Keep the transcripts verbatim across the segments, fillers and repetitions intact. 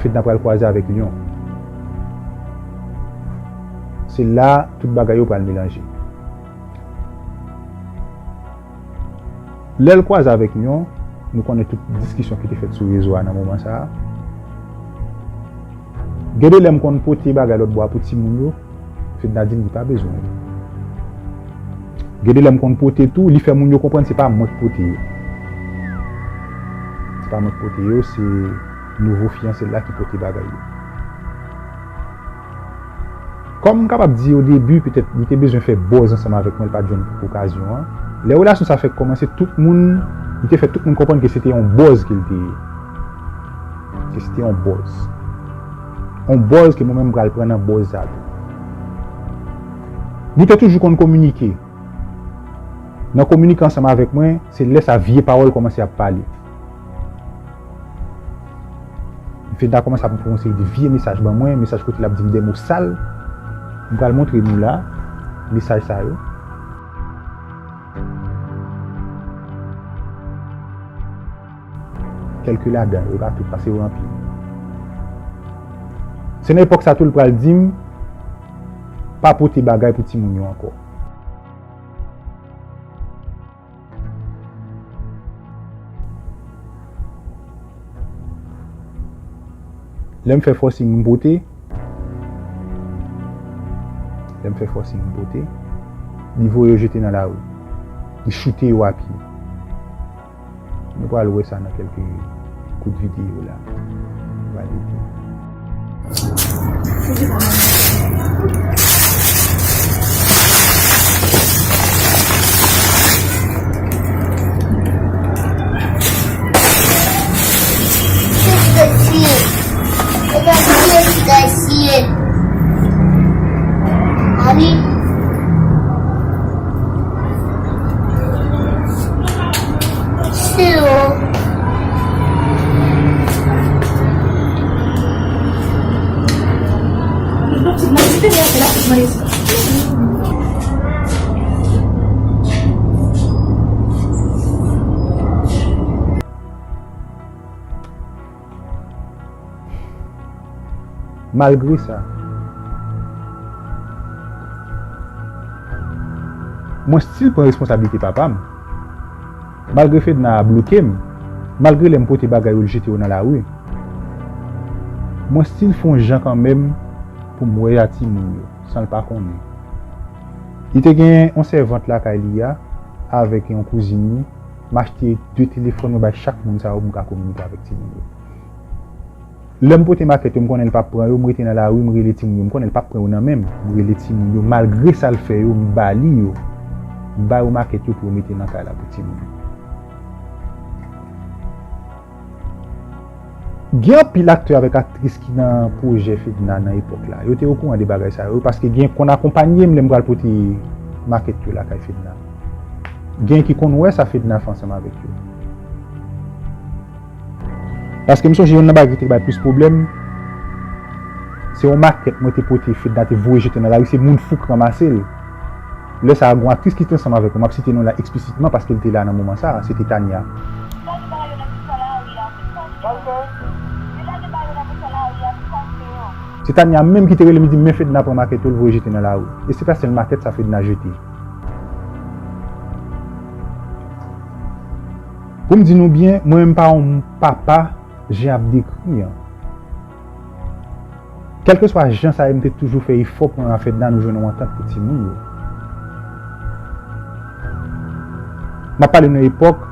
Fedna pral kwaze avèk Lyon. Se la tout bagay yo pral melanje. Lè l kwaze avèk Lyon, nou konnen tout diskisyon ki te fèt sou rezo a nan moman sa a. Gen de lè m konn pote bagay lòt bò a pou timoun yo, Fedna di m li pa bezwen yo. Gen de lè m konn pote tou, li fè moun yo konprann se pa mwen k pote yo. Se pa mwen k pote yo, se nouvo fiyanse l la ki pote bagay yo. Kòm m kapab di o debi, petèt li te bezwen fè buzz ansanm avèk mwen, li pa t jwenn okazyon an. Lè relasyon sa fèk kòmanse, tout moun, li te fè tout moun konprann ke se te yon buzz ke l te ye. Ke se te yon buzz. Yon buzz ke mwen menm m pral pran nan buzz sa tou. Nou te toujou konn kominike. Nan kominike ansanm avèk mwen, se lè sa vye pawòl kòmanse ap pale. Fedna kòmanse ap voye yon seri de vye mesaj ban mwen, mesaj kote l ap di m de mo sal. M pral montre nou la, mesaj sa yo. Kèlke ladan yo, e pa tout, paske yo anpil. Se nan epòk sa tou l pral di m, pa pote bagay pou timoun yo ankò. Lè m fè forcing m pote, lè m fè forcing m pote, li voye yo jete nan lari. Li choute yo a pye. Nou pral wè sa nan kèlke kout videyo la. Nou pral ede. Malgre sa, mwen still pran responsablite papa m. Malgre Fedna bloke m, malgre lè m pote bagay yo, l jete yo nan lari, mwen still fè yon jan kanmenm pou m wè a timoun yo, san l pa konnen. Li te gen yon sèvant lakay li a, avèk yon kouzin li, m achte de telefòn, mwen bay chak moun sa yo pou m ka kominike avèk timoun yo. Lè m pote makèt yo, m konnen l p ap pran yo, m rete nan lari, m rele timoun yo. M konnen l p ap pran yo nan men m. M rele timoun yo, malgre sa l fè yo, m ba li yo. M ba yo makèt yo pou yo mete nan kay la pou timoun yo. Gen anpil aktè avèk aktris ki nan pwojè Fedna nan epòk la. Yo te okouran de bagay sa yo, paske gen konn akonpanye m lè m pral pote makèt yo lakay Fedna. Gen ki konn wè sa Fedna fè ansanm avèk yo. Paske m sonje yonn nan bagay ki te bay plis pwoblèm, se yon makèt mwen te pote Fedna te voye jete nan lari, se moun fou k ranmase l. Lè sa a, gon aktris ki te ansanm avèk mwen, m ap site non la eksplisitman paske l te la nan moman sa a, se te Tania. Se Tania menm ki te rele m, li di m, men Fedna pran makèt yo, l voye jete nan lari. E se pa sèl makèt sa Fedna jete. Pou m di nou byen, mwen menm pa yon papa jan ap dekri an. Kèlkeswa jan sa ye, m te toujou fè efò pou mwen ak Fedna nou jwenn yon antant pou timoun yo. M ap pale nan epòk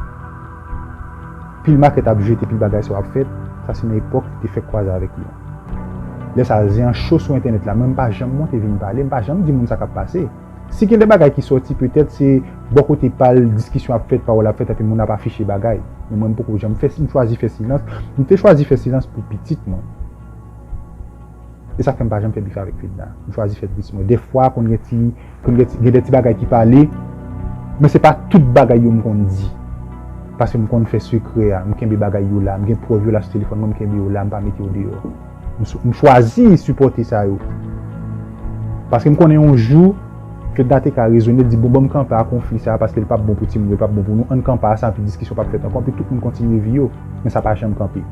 pil makèt ap jete, pil bagay sa yo ap fèt, sa se nan epòk li te fèk kwaze avèk Lyon. Lè sa a, zen an cho sou entènèt la, mwen m pa janm monte vin pale, m pa janm di moun sa k ap pase. Si gen de bagay ki sòti, petèt se bò kote pa l, diskisyon ap fèt, pawòl ap fèt, epi moun ap afiche bagay. Men mwen, m poko janm fè, m chwazi fè silans. M te chwazi fè silans pou pitit mwen. E sa fè m pa janm fè bif avèk Fedna. M chwazi fè bif mwen. Dèfwa, konn gen ti, konn gen ti, gen de ti bagay ki pale, men se pa tout bagay yo m konn di. Paske m konn fè sekrè a, m kenbe bagay yo la, m gen prèv yo la sou telefòn mwen, m kenbe yo la, m pa mete yo deyò. M, m chwazi sipòte sa yo. Paske m konnen yon jou, Fedna te ka rezone, di, bon, ban m kanpe a konfli sa a, paske l p ap bon pou timoun yo, l p ap bon pou nou, ann kanpe a sa, anpi diskisyon p ap fèt ankò, anpi tout moun kontinye vi yo. Men sa pa janm kanpe.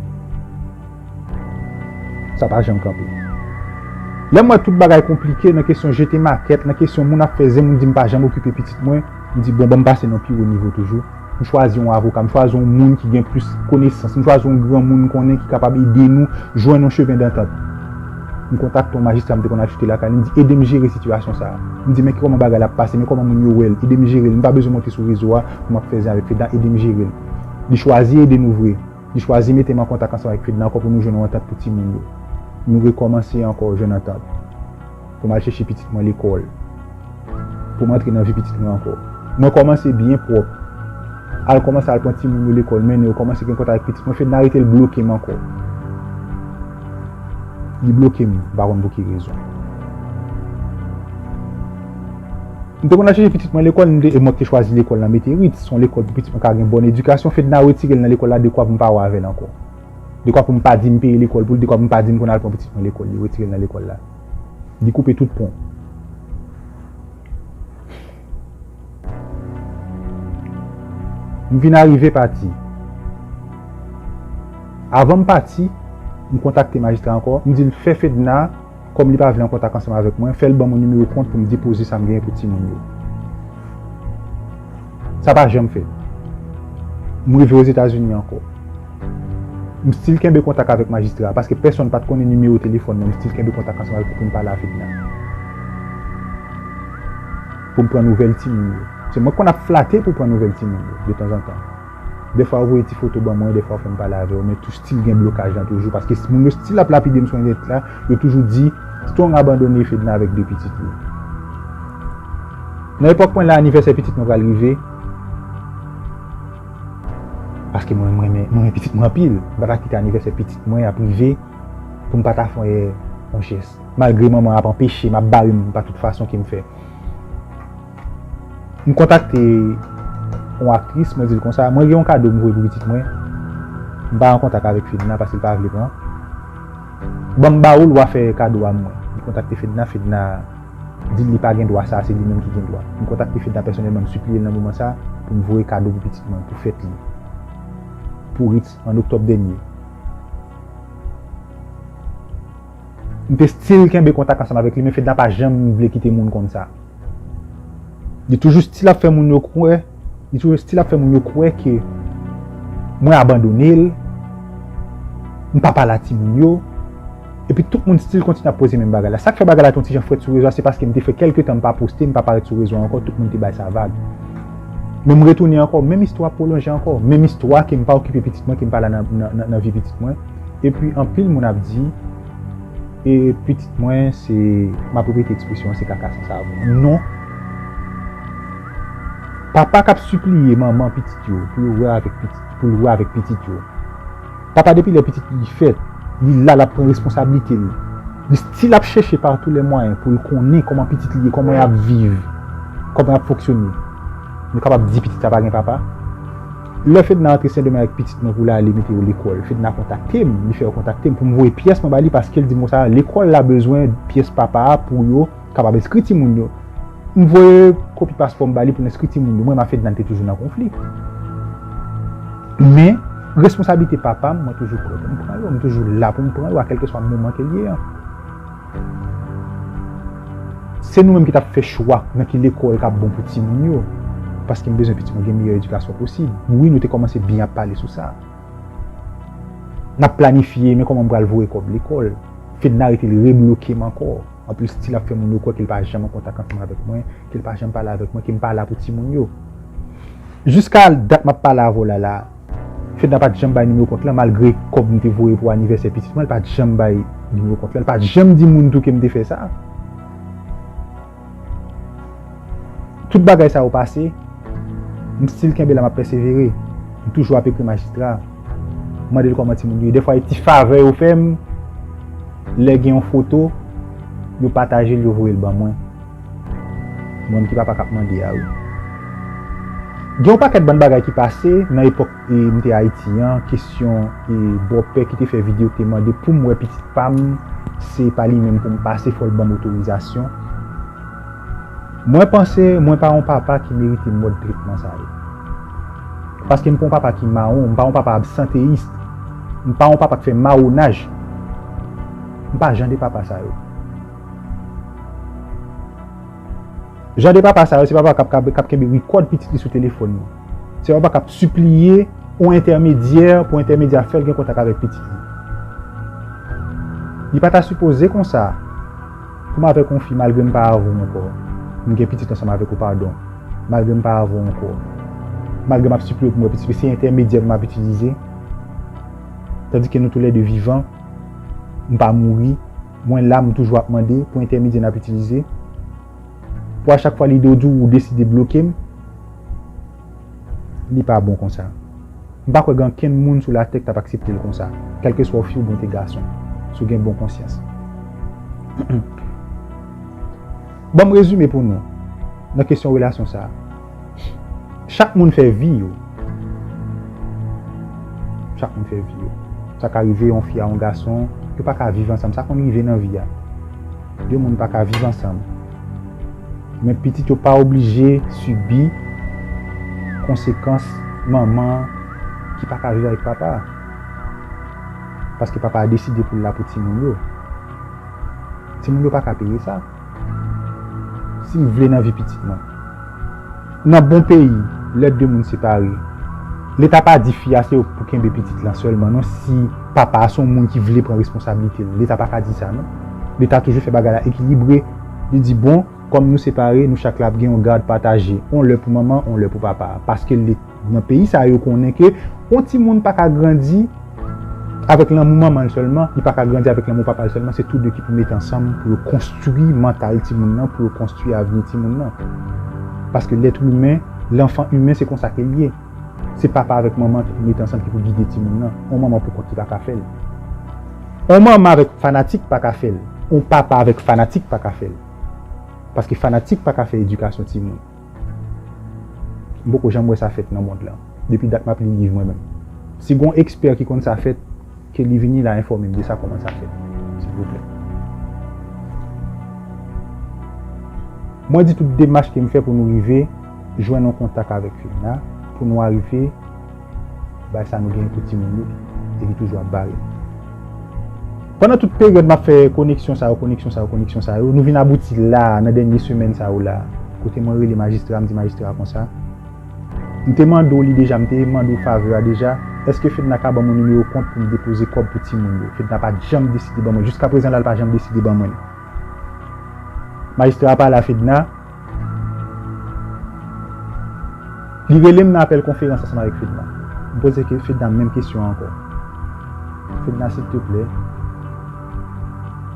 Sa pa janm kanpe. Lè m wè tout bagay konplike nan kesyon jete makèt, nan kesyon moun ap fè zen, moun di m pa janm okipe pitit mwen, m di, bon, ban m pase nan pi wo nivo toujou. M chwazi yon avoka, m chwazi yon moun ki gen plis konesans, m chwazi yon granmoun m konnen ki kapab ede nou jwenn yon chemen dantant. M kontakte yon majistra m te konn al chite lakay li, m di, ede m jere sitiyasyon sa a. M di, men kòman bagay la ap pase, men kòman moun yo wè l, ede m jere l. M pa bezwen monte sou rezo a pou m ap fè zen avèk Fedna, ede m jere l. Li chwazi ede nou vre. Li chwazi mete m an kontak ansanm avèk Fedna ankò pou nou jwenn yon antant pou timoun yo. Nou rekòmanse ankò jwenn antant. Pou m al chèche pitit mwen lekòl. Pou m antre nan vi pitit mwen ankò. Mwen kòmanse byen pwòp. Al kòmanse al pran timoun yo lekòl, mennen yo kòmanse gen kontak ak pitit mwen. Fedna rete l bloke m ankò. Li bloke m, m pa konn pou ki rezon. M te konn al chèche pitit mwen lekòl, m te, e mwen ki te chwazi lekòl nan Meterit, se yon lekòl pou pitit mwen ka gen bòn edikasyon. Fedna retire l nan lekòl la dekwa pou m pa wè avè l ankò. Dekwa pou m pa di m peye lekòl pou l, dekwa pou m pa di m konn al pran pitit mwen lekòl, li retire l nan lekòl la. Li koupe tout pon. M vin arive pati. Avan m pati, m kontakte majistra ankò, m di l fè Fedna, kòm li pa vle an kontak ansanm avèk mwen, fè l ban mwen nimewo kont pou m depoze sa m genyen pou timoun yo. Sa pa janm fèt. M rive Ozetazini ankò. M still kenbe kontak avèk majistra a, paske pèsonn pa t konnen nimewo telefòn mwen, m still kenbe kontak ansanm avèk li pou m pale a Fedna. Pou m pran nouvèl timoun yo. Se mwen k konn ap flate pou pran nouvèl timoun yo, de tanzantan. Dèfwa yo voye ti foto ban mwen, dèfwa yo fè m pale avè yo, men tou still gen blokaj lan toujou, paske moun yo still ap lapide m sou entènèt la, yo toujou di, Strong abandone Fedna avèk de pitit li. Nan epòk mwen la, anivèsè pitit mwen pral rive, paske mwen, mwen renmen, mwen renmen pitit mwen anpil. M pa ta kite anivèsè pitit mwen ap rive pou m pa ta fè yon jès. Malgre manman ap anpeche m, ap bare m pa tout fason ke m fè. M kontakte yon aktris, mwen di l konsa, mwen gen yon kado m voye pou pitit mwen. M pa an kontak avèk Fedna paske l pa vle pran. Ban m ba ou l, w a fè kado a mwen. Li kontakte Fedna, Fedna di l li pa gen dwa sa, se li menm ki gen dwa. M kontakte Fedna pèsonèlman, m sipliye l nan moman sa pou m voye kado pou pitit mwen, pou fèt li. Pou Ritz, an oktòb dènye. M te still kenbe kontak ansanm avèk li, men Fedna pa janm vle kite moun konn sa. Li toujou still ap fè moun yo kwè, li toujou still ap fè moun yo kwè ke mwen abandone l, m pa pale a timoun yo. Epi tout moun still kontinye ap poze menm bagay la. Sa k fè bagay la te yon ti jan frèt sou rezo a, se paske m te fè kèlke tan m pa poste, m pa parèt sou rezo a ankò, tout moun te bay sa vag. Men m retounen ankò, menm istwa pwolonje ankò, menm istwa ke m pa okipe pitit mwen, ke m pa la nan, nan, nan, nan vi pitit mwen. Epi anpil moun ap di, e pitit mwen, se, m ap repete ekspresyon an, se kaka san savon. Non. Papa k ap sipliye manman pitit yo pou yo wè avèk pitit, pou l wè avèk pitit yo. Papa, depi lè pitit li fèt, li la, l ap pran responsablite l. Li still ap chèche pa tou lè mwayen pou l konnen kòman pitit li ye, kòman y ap viv, kòman y ap fonksyone. Nou kapab di pitit sa pa gen papa? Lè Fedna antre Sendomeng avèk pitit mwen pou l ale mete yo lekòl, Fedna kontakte m, li fè yo kontakte m pou m voye pyès mwen ba li paske l di m konsa, lekòl la bezwen pyès papa a pou yo kapab enskri timoun yo. M voye kopi paspò m ba li pou l enskri timoun yo. Mwen, m ak Fedna, n te toujou nan konfli. Men, responsablite papa m, mwen toujou prè pou m pran yo. M toujou la pou m pran yo, a kèlkeswa moman ke l ye an. Se nou menm ki t ap fè chwa nan ki lekòl k ap bon pou timoun yo. Paske m bezwen pitit mwen gen meyè edikasyon posib. Wi, nou te kòmanse byen ap pale sou sa. N ap planifye, men kòman m pral voye kòb lekòl. Fedna rete l rebloke m ankò. Anpil still ap fè moun yo kwè ke l pa janm an kontak ansanm avèk mwen, ke l pa janm pale avèk mwen, ke m pa la pou timoun yo. Jiska dat m ap pale avè w la la, Fedna pa t janm bay nimewo kont lan, malgre kòb m te voye pou anivèsè pitit mwen, l pa t janm bay nimewo kont lan, l pa t janm di moun tou ke m te fè sa. Tout bagay sa yo pase, m still kenbe la, m ap pèsevere. M toujou ap ekri majistra. M mande l kòman timoun yo ye. Dèfwa, e ti favè yo fè m, lè gen yon foto, yo pataje l, yo voye l ban mwen. Mwen ki papa k ap mande a, wi. Gen yon pakèt bann bagay ki pase nan epòk, e, m te Ayiti an, kesyon, e, bòpè ki te fè videyo ki te mande pou m wè pitit pa m, se pa li menm pou m pase, fò l ban m otorizasyon. Mwen panse mwen pa yon papa ki merite mòd tretman sa yo. Paske m pa yon papa ki mawon, m pa yon papa absanteyis, m pa yon papa k fè mawonaj. M pa jan de papa sa yo. Jan de papa sa yo, se papa k ap, k ap, k ap kenbe rikòd pitit li sou telefòn li. Se papa k ap sipliye yon entèmedyè pou entèmedyè a fè l gen kontak avèk pitit li. Li pa ta sipoze konsa. Pou m avèk yon fi, malgre m pa avè w ankò, m gen pitit ansanm avèk ou, padon. Malgre m pa avè w ankò, malgre m ap sipliye w pou m wè pitit, se entèmedyè pou m ap itilize. Tandike nou toulède vivan, m pa mouri, mwen la, m toujou ap mande pou entèmedyè n ap itilize. Pou a chak fwa li di w, di w, ou deside bloke m, li pa bon konsa. M pa kwè gen ankenn moun sou latè ki t ap aksepte l konsa, kèlkeswa w fi oubyen w te gason, si w gen bon konsyans. Ban m rezime pou nou nan kesyon relasyon sa a. Chak moun fè vi yo. Chak moun fè vi yo. Sa ka rive yon fi a yon gason, yo pa ka viv ansanm. Sa konn rive nan vi a. De moun pa ka viv ansanm. Men pitit yo pa oblije sibi konsekans manman ki pa ka viv avèk papa a. Paske papa a deside pou l la pou timoun yo. Timoun yo pa ka peye sa. Si m vle nan vi pitit mwen, nan bon peyi, lè de moun separe, Leta pa di fi a se pou kenbe pitit lan sèlman, non. Si papa a se yon moun ki vle pran responsablite l, Leta pa ka di sa, non. Leta toujou fè bagay la ekilibre. Li di, bon, kòm nou separe, nou chak la ap gen yon gad pataje. On lè pou manman, on lè pou papa a. Paske le-, nan peyi sa, yo konnen ke yon timoun pa ka grandi avèk lanmou manman l sèlman, li pa ka grandi avèk lanmou papa l sèlman, se tou de ki pou mete ansanm pou yo konstwi mantal timoun nan, pou yo konstwi avni timoun nan. Paske lèt imen, lanfan imen, se konsa ke l ye. Se papa avèk manman ki pou mete ansanm, ki pou gide timoun nan. On manman pou kont li pa ka fè l. On manman avèk fanatik pa ka fè l. On papa avèk fanatik pa ka fè l. Paske fanatik pa ka fè edikasyon timoun. M poko janm wè sa fèt nan mond lan. Depi dat m ap li liv mwen menm. Si gon ekspè ki konn sa fèt, ke li vini la enfòme m de sa, kòman sa fèt, silvouplè. Mwen di tout demach ke m fè pou nou rive jwenn yon kontak avèk Fedna, pou nou arive bay sa nou genyen pou timoun yo, e li toujou ap bare. Pandan tout peryòd m ap fè koneksyon sa yo, koneksyon sa yo, koneksyon sa yo, nou vin abouti la, nan dènye semèn sa yo la, kote mwen rele majistra, m di majistra konsa, m te mande w li deja, m te mande w favè a deja, èske Fedna ka ban mwen nimewo kont pou m depoze kòb pou timoun yo? Fedna pa t janm deside ban mwen, jiskaprezan la, l pa janm deside ban mwen l. Majistra a pale a Fedna, li rele m nan apèl konferans ansanm avèk Fedna. M poze ke Fedna menm kesyon an ankò. Fedna, silteplè,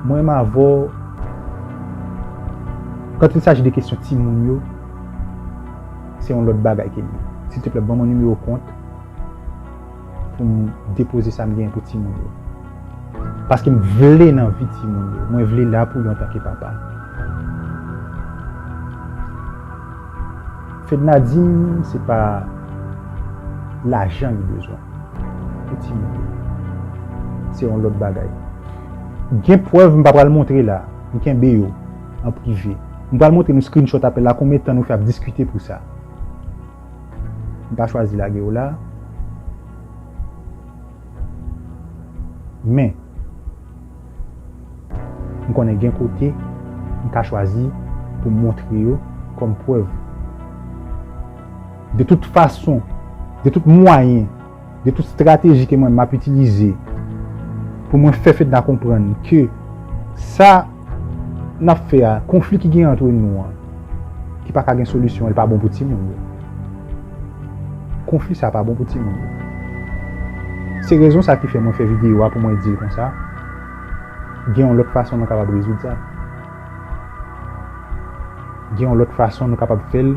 mwen menm avè w, quand il s'agit de kesyon timoun yo, se yon lòt bagay ke li ye. Silteplè, ban mwen nimewo kont pou m depoze sa m genyen pou timoun yo. Paske m vle nan vi timoun yo. Mwen vle la pou yo antanke papa. Fedna di m se pa lajan li bezwen pou timoun yo. Se yon lòt bagay. Gen prèv, m pa pral montre la. M kenbe yo an prive. M pral montre nou screenshot apèl la, konbyen tan nou fè ap diskite pou sa. M pa chwazi lage w la. Men, m konnen gen kote m ka chwazi pou m montre yo kòm prèv. De tout fason, de tout mwayen, de tout estrateji ke mwen m ap itilize pou mwen fè Fedna konprann ke sa n ap fè a, konfli ki gen antre nou an, ki pa ka gen solisyon, li pa bon pou timoun yo. Konfli sa pa bon pou timoun yo. Se rezon sa ki fè mwen fè videyo a pou mwen di l konsa, gen yon lòt fason nou kapab rezoud sa. Gen yon lòt fason nou kapab fè l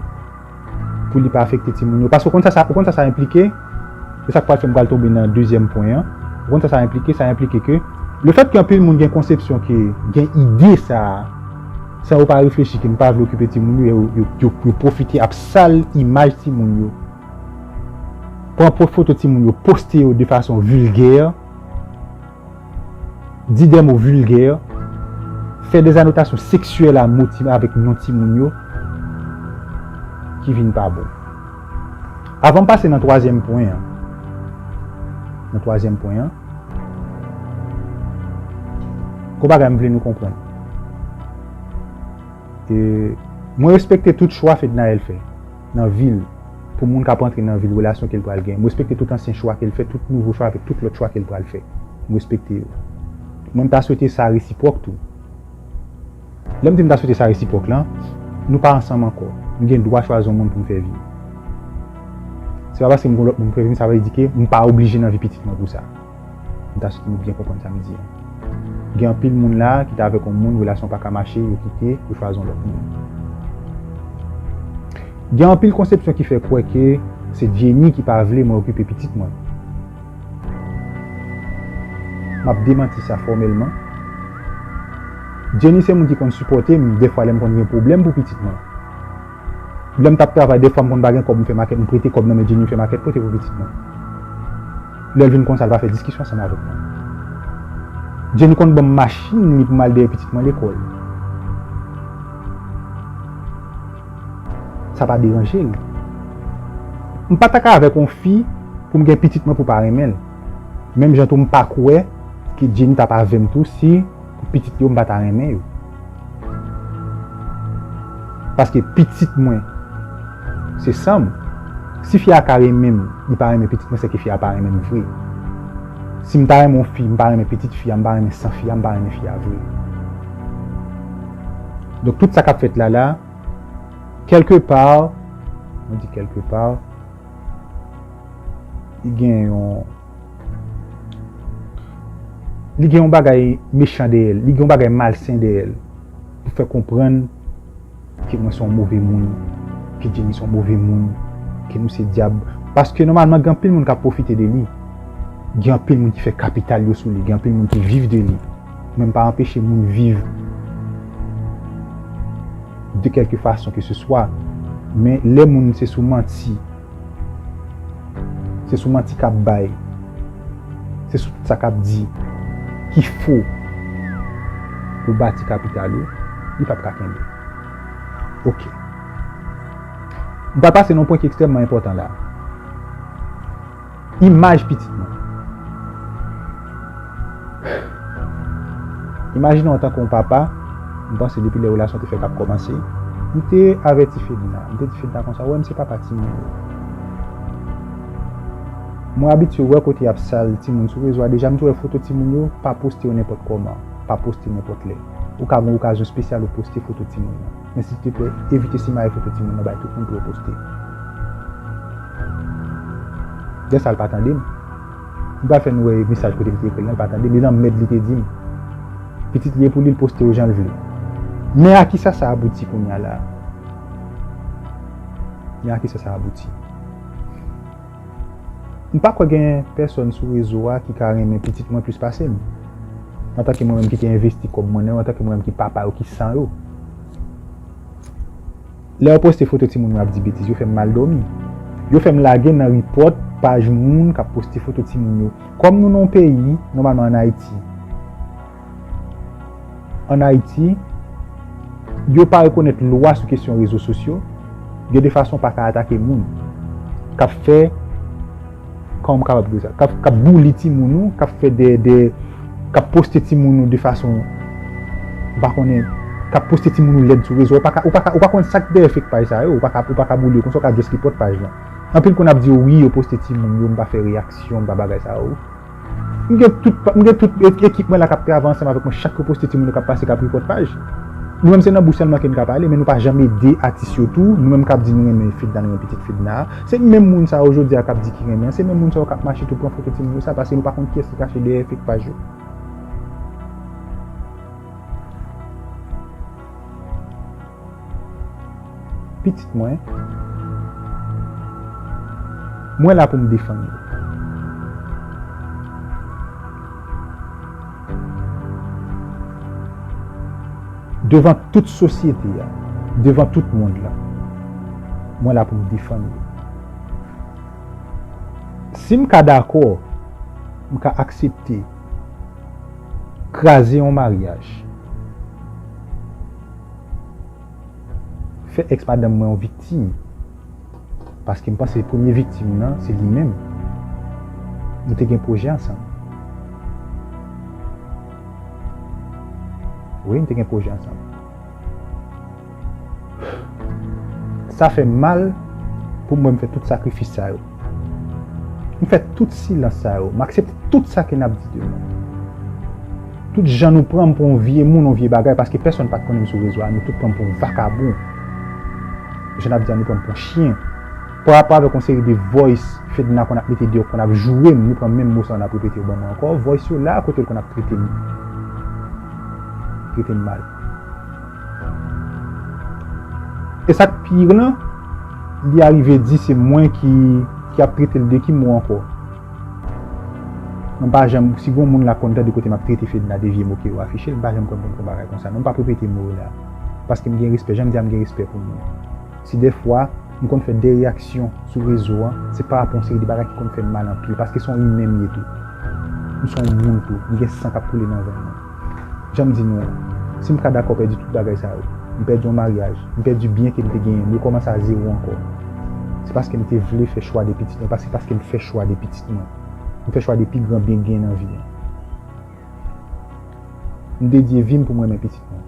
pou li pa afekte timoun yo. Paske w konn sa, sa, w konn sa, sa enplike? Se sa k pral fè m pral tonbe nan dezyèm pwen an. Ou konn sa, sa enplike? Sa enplike ke lefèt ke anpil moun gen konsepsyon ke, gen ide sa a, san yo pa reflechi ke m pa vle okipe timoun yo, yo, yo, yo, yo pwofite ap sal imaj timoun yo. Pran po-, foto timoun yo, poste yo de fason vilgè, di de mo vilgè, fè de anotasyon seksyèl a mo ti-, avèk non timoun yo, ki vin pa bon. Avan m pase nan twazyèm pwen an, nan twazyèm pwen an, Yon bagay m vle nou konprann. E, mwen respekte tout chwa Fednaelle fè nan vi l, pou moun k ap antre nan vi l, relasyon ke l pral gen. Mwen respekte tout ansyen chwa ke l fè, tout nouvo chwa, avèk tout lòt chwa ke l pral fè. Mwen respekte yo. Mwen, m ta swete sa resipwòk tou. Lè m di m ta swete sa resipwòk lan, nou pa ansanm ankò. M gen dwa chwazi yon moun pou m fè vi m. Se pa paske m gen lòt moun pou m fè vi m, sa vle di ke m pa oblije nan vi pitit mwen pou sa. M ta swete nou byen konprann sa m di a. Gen anpil moun la ki t avèk yon moun, relasyon pa ka mache, yo kite, yo chwazi yon lòt moun. Gen anpil konsepsyon ki fè kwè ke se Jenny ki pa vle mwen okipe pitit mwen. M ap demanti sa fòmèlman. Jenny se moun ki konn sipòte m dèfwa lè m konn gen pwoblèm pou pitit mwen. Lè m t ap travay, dèfwa m konn pa gen kòb, m fè makèt, m prete kòb nan men Jenny, m fè makèt pote pou pitit mwen. Lè l vin konsa, l pa fè diskisyon ansanm avèk mwen. Jenny konn ban m machin li pou m al dèyè pitit mwen lekòl. Sa pa deranje l. M pa ta ka avèk yon fi pou m gen pitit mwen pou pa renmen l. Menm jan tou m pa kwè ke Jenny t ap avè m tou si pou pitit yo m pa ta renmen yo. Paske pitit mwen se san m. Si fi a ka renmen m, li pa renmen pitit mwen, sèke fi a pa renmen m vre. Si m ta renmen yon fi, m pa renmen pitit fi a, m pa renmen san fi a, m pa renmen fi a vre. Donk tout sa k ap fèt la la, kèlkepa, mwen di kèlkepa, li gen yon, li gen yon bagay mechan dèyè l, li gen yon bagay malsen dèyè l, pou fè konprann ke mwen se yon move moun, ke Jenny se yon move moun, ke nou se dyab. Paske nòmalman, gen anpil moun k ap pwofite de li. Gen anpil moun ki fè kapital yo sou li, gen anpil moun ki viv de li. Men m pa anpeche moun viv de kèlke fason ke se swa. Men lè moun se sou manti, se sou manti k ap bay, se sou tout sa k ap di ki fo pou bati kapital ou, li p ap ka kenbe. Oke. M pral pase nan yon pwen ki ekstrèmman enpòtan la. Imaj pitit mwen. Imajine w antanke yon papa, m panse depi lè relasyon te fèk ap kòmanse, m te avèti Fedna, m te di Fedna konsa, wè m se papa timoun yo. Mwen abitye wè kote y ap sal timoun sou rezo a, deja m te wè foto timoun yo, pa poste yo nenpòt kòman, pa poste nenpòt lè. Ou ka gen yon okazyon espesyal ou poste foto timoun nan. Men silteplè, evite simaye foto timoun nan bay tout moun pou yo poste. Lè sa l pa tande m. M pa fè nou wè mesaj kote m te ekri l lan, l pa tande m. E lanmèd li te di m. Pitit li e pou li, l poste yo jan l vle. Men a kisa sa abouti kounye a la? Men a kisa sa abouti? M pa kwè gen pèsòn sou rezo a ki ka renmen pitit mwen plis pase m. Antanke mwen menm ki te envesti kòb mwen nan yo, antanke mwen menm ki papa yo, ki san yo. Lè yo poste foto timoun yo ap di betiz, yo fè m mal dòmi. Yo fè m lage nan ripòt paj moun k ap poste foto timoun yo. Kòm nou nan yon peyi, nòmalman ann Ayiti, ann Ayiti, yo pa rekonèt lwa sou kesyon rezo sosyo, gen de fason w pa ka atake moun k ap fè, kòman m kapab di sa, k ap, k ap bouli timoun ou, k ap fè de, de, k ap poste timoun ou de fason, m pa konnen, k ap poste timoun ou lèd sou rezo, ou pa ka, ou pa ka, ou pa konn sa k dèyè fake paj sa yo, ou pa ka, ou pa ka bouli yo konsa, ou ka just report paj lan. Anpil konn ap di yo, wi, yo poste timoun yo, m pa fè reyaksyon, m pa bagay sa yo. M gen tout, m gen tout e-, ekip mwen la k ap travay ansanm avèk mwen, chak yo poste timoun yo k ap pase, k ap report paj. Nou menm se nan bouch sèlman ke n ka pale, men nou pa janm ede atis yo tou. Nou menm k ap di nou renmen Fedna, nou renmen pitit Fedna a. Se menm moun sa yo jodi a k ap di ki renmen an, se menm moun sa yo k ap mache tou pran foto timoun yo sa, paske nou pa konn kiyès ki kache dèyè fake paj yo. Pitit mwen, mwen la pou m defann yo. Devan tout sosyete a, devan tout mond lan, mwen la pou m defann yo. Si m ka dakò, m ka aksepte kraze yon maryaj, fè èks madanm mwen yon viktim, paske m panse premye viktim nan se li menm. Nou te gen pwojè ansanm. Wi, n te gen pwojè ansanm. Sa fè m mal pou m wè m fè tout sakrifis sa yo. M fè tout silans sa yo. M aksepte tout sa ke n ap di de mwen. Tout jan nou pran m pou yon vye moun, yon vye bagay, paske pèsonn pa t konnen m sou rezo a, nou tout pran m pou yon vakabon. Jan n ap di a, nou pran m pou yon chen. Pa rapò avèk yon seri de voice Fedna konn ap mete deyò, konn ap joure m, nou pran menm mo sa yo, n ap repete yo ban mwen ankò. Voice yo la, kote l konn ap trete m. Trete m mal. E sa k pi ire lan, li arive di se mwen ki, ki ap trete l de ki mo ankò. Mwen pa janm, si gon moun la konn tande kote m ap trete Fedna de vye mo ke yo afiche l, m pa janm konn konn fè bagay konsa. Non, m p ap repete mo yo la. Paske m gen respè, jan m di a, m gen respè pou moun. Si dèfwa m konn fè de reyaksyon sou rezo an, se pa rapò yon seri de bagay ki konn fè m mal anpil, paske se yon imen m ye tou. M se yon moun tou, m gen san k ap koule nan venn mwen. Jan m di nou an, si m ka dakò pèdi tout bagay sa yo, m pèdi yon maryaj, m pèdi byen ke m te genyen, m rekòmanse a zewo ankò. Se paske m te vle fè chwa de pitit mwen, pa se paske m fè chwa de pitit mwen. M fè chwa de pi gran byen k gen nan vi an. M dedye vi m pou m renmen pitit mwen.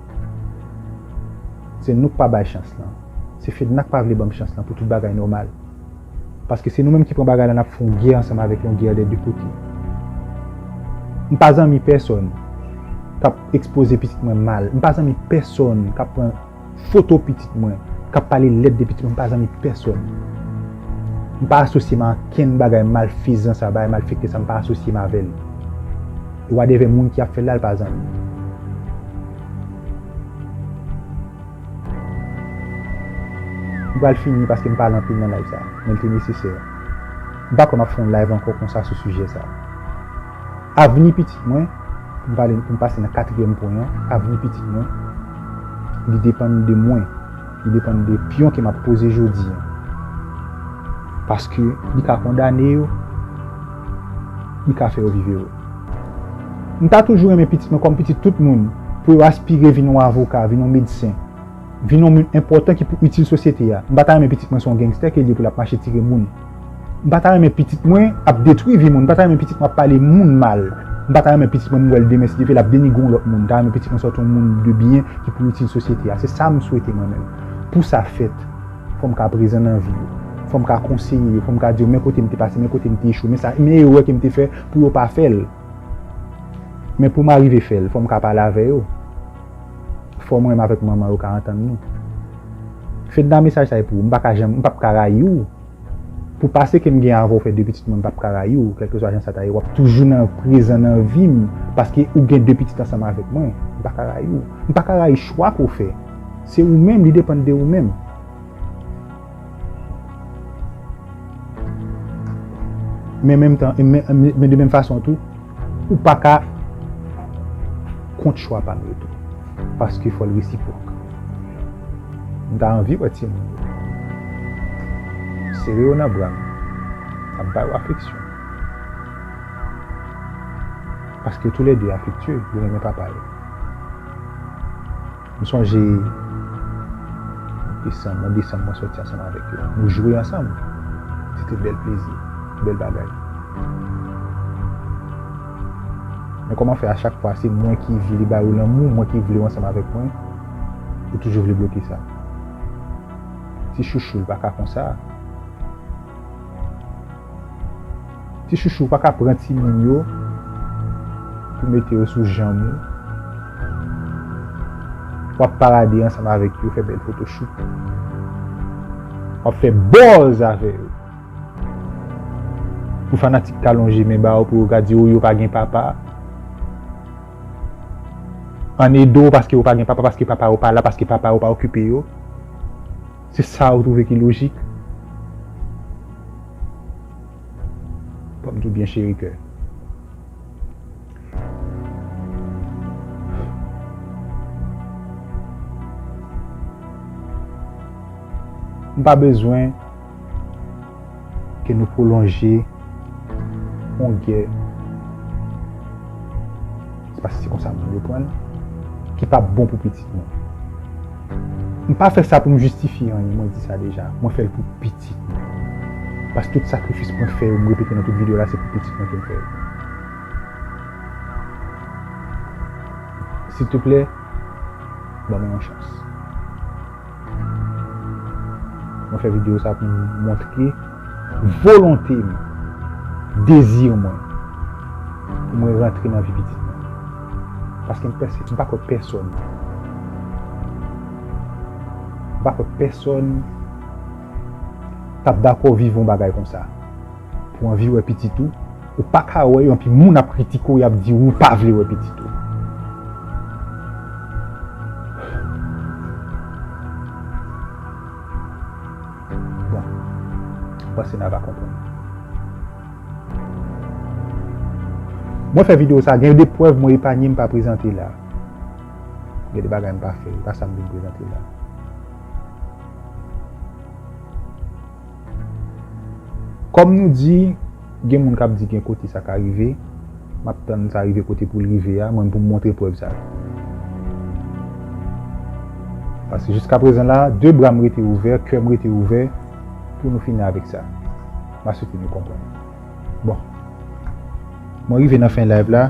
Se nou k pa bay chans lan. Se Fedna k pa vle ban m chans lan pou tout bagay nòmal. Paske se nou menm ki pran bagay la, n ap fè yon gè ansanm avèk yon gè de de kote. M pa zanmi pèsonn k ap ekspoze pitit mwen mal. M pa zanmi pèsonn k ap pran foto pitit mwen, k ap pale lèd de pitit mwen, m pa zanmi pèsonn. M pa asosye m a ankenn bagay malfezan sa, bagay malfektè sa, m pa asosye m avè l. E whatever moun ki ap fè l la, l pa zanmi. M pral fini paske m pale anpil nan live sa, men l te nesesè. M pa kwè m ap fè yon live ankò konsa sou sijè sa. Avni pitit mwen, pou m pale, pou m pase nan katriyèm pwen an, avni pitit mwen, li depann de mwen. Li depann de pyon ke m ap poze jodi an. Paske li ka kondane yo, li ka fè yo viv ere. M ta toujou renmen pitit mwen kòm pitit tout moun, pou yo aspire vin yon avoka, vin yon medsen, vin yon moun enpòtan ki pou itil sosyete a. M pa ta renmen pitit mwen se yon gangster ke li ye pou l ap mache tire moun. M pa ta renmen pitit mwen ap detwi vi moun. M pa ta renmen pitit mwen ap pale moun mal. M pa ta renmen pitit mwen m wè l demen si Dye vle l ap denigre yon lòt moun. M ta renmen pitit mwen sòti yon moun de byen ki pou itil sosyete a. Se sa m swete mwen menm. Pou sa fèt, fò m ka prezan nan vi yo. Fò m ka konseye yo. Fò m ka di yo men kote m te pase, men kote m te echwe, men sa, men erè ke m te fè pou yo pa fè l. Men pou m arive fè l, fò m ka pale avè yo. Fò mwen menm avèk manman yo ka antann nou. Fedna, mesaj sa e pou ou. M pa ka janm, m p ap ka rayi w. Pou pase ke m gen avè w fè de pitit mwen, m p ap ka rayi w. Kèlkeswa jan sa ta ye, w ap toujou nan prezan nan vi m. Paske ou gen de pitit ansanm avèk mwen. M pa ka rayi w. M pa ka rayi chwa ke w fè. Se ou menm, li depann de ou menm. Men menm tan, men, men, men de menm fason tou, ou pa ka kont chwa pa m yo tou. Paske fò l resipwòk. M ta anvi wè timoun yo. Sere yo nan bra m. Ap ba yo afeksyon. Paske toulède afektye, yo renmen papa yo. M sonje desanm, mwa desanm mwen sòti ansanm avèk yo. Nou jwe ansanm. Se te bèl plezi, bèl bagay. Men kòman fè a chak fwa se mwen ki vle ba yo lanmou, mwen ki vle yo ansanm avèk mwen, ou toujou vle bloke sa? Ti chouchou, l pa ka konsa. Ti chouchou, ou pa ka pran timoun yo pou mete yo sou janm ou. W ap parade ansanm avèk yo, fè bèl photoshoot. W ap fè buzz avè yo. Pou fanatik ka lonje men ba yo, pou yo ka di, "O, yo pa gen papa." Ann ede w paske yo pa gen papa, paske papa yo pa la, paske papa yo pa okipe yo. Se sa ou twouve ki lojik? Ban m di w byen cheri kè. M pa bezwen ke nou pwolonje yon gè, se paske se konsa moun yo pran l, ki p ap bon pou pitit mwen. M pa fè sa pou m jistifye anyen, mwen di sa deja. Mwen fè l pou pitit mwen. Paske tout sakrifis mwen fè yo, m repete nan tout videyo la, se pou pitit mwen ke m fè yo. Silteplè, Ban mwen yon chans. Mwen fè videyo sa pou m montre volonte m, dezi mwen, pou mwen rantre nan vi pitit mwen. Paske m pèse, m pa kwè pèsonn, m pa kwè pèsonn t ap dakò viv yon bagay konsa. Pou anvi wè pitit ou, ou pa ka wè yo, anpi moun ap kritike w, y ap di ou pa vle wè pitit ou. Bon, m panse n a va konprann. Mwen fè videyo sa, gen de prèv mwen epanye, m pa prezante la. Gen de bagay m pa fè, e pa sa m vin prezante la. Kòm nou di, gen moun k ap di gen kote sa ka rive, m ap tann sa rive kote pou l rive a, mwen pou m montre prèv sa yo. Paske jiska prezan la, de bra m rete ouvè, kè m rete ouvè, pou nou fini avèk sa. M a swete nou konprann. Bon. Mwen rive nan fen live la.